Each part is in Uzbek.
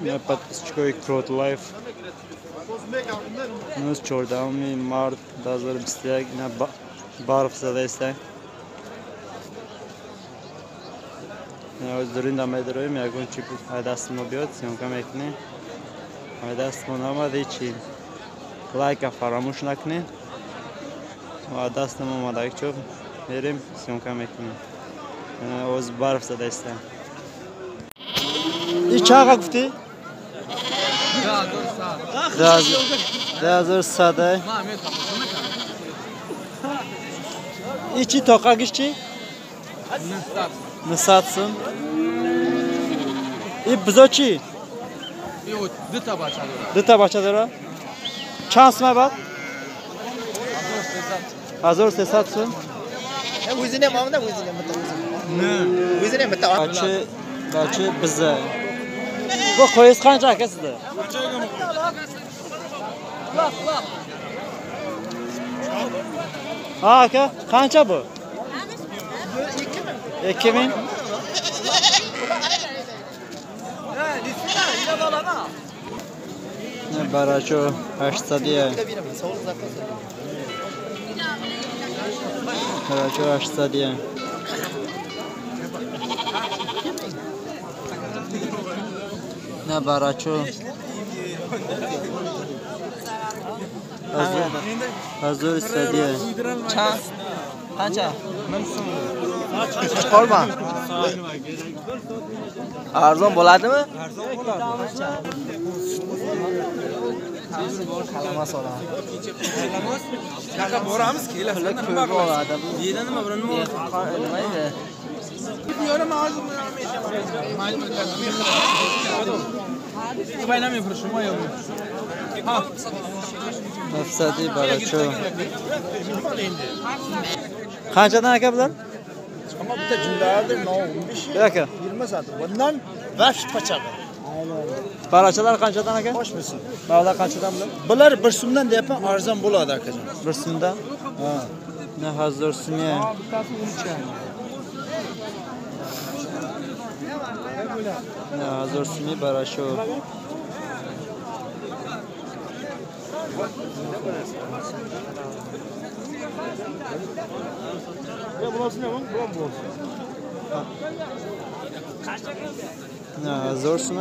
Подписчикои Крот Лайф. Имрӯз 14 март 2021 ина барф задаиста. Дуринда медароем, ягон чи даст мо биёд, съёмка мекунем. Даст мо наомад ҳечи. Лайка фаромӯш накунед. Ва дастам омада чо мерем съёмка мекунем. Оз барф задаиста. И чақа гуфтӣ? 2100. И чи тоқагиш чи? 900 сум. И бизо чи? Дута бача дора. Дута бача дора? Чанд сум бад? 1300 сум. Бача бача биза. Bu qo'yingiz qancha aka sizda? Ha aka, qancha bu? 2000. Ne baracho 800 ya. Baracho 800 ya. Ne baracho 1100 ya. Qancha? Chiqarma. Arzon bo'ladimi? Arzon bo'ladi. Qancha? Qalamas oladi. Qalamas? Qaqa boramiz, kelasizlar nima bo'ladi? Yerda nima bir nima? Nima edi? Mafsadi baracho. Qanchadan aka bular? Ama bitta jumlalardir, 15, Aka. 20 soat. Bundan 5 pachaqa. Barachalar qanchadan aka? Qo'shmisi. Mavla qanchadan bular? Bular 1 so'mdan deyapman, arzon bo'ladi akajon. 1 so'mdan? Ha. Ne 1000 so'm. Ha, bittasi 13. Ne 1000 so'm baracho. Ya burası ne var? Buram burası. Ne 1000 so'm.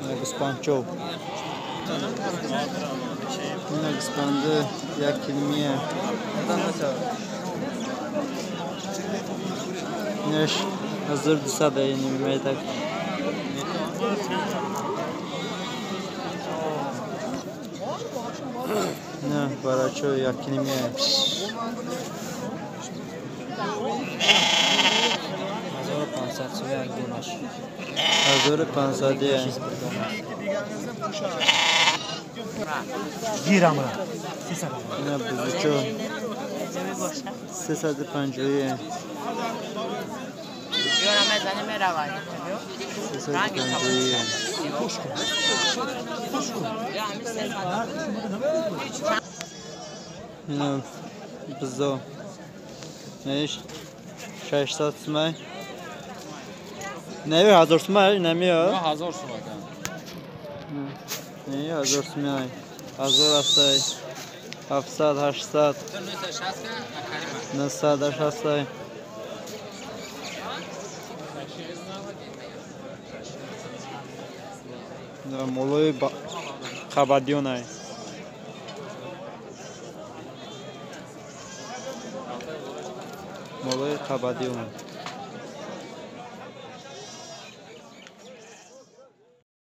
Ne guspancho. Ne guspandı yakilmiye. Neş 1200 yeni meydak. Ne baracho yakilmiye. 1500 so'm як donash. 1500 ya. Giramra. Ne buzucho. 350 ya. 350 ya. Ne buzo. Neş 600 so'm. Ne 1000 so'm, nemi yo? 1000 so'm aka. Ne 1000 so'm ay. 1000 asay. 700, 800. 900, 800. Moloy Qabadiyon ay. Moloy Qabadiyon.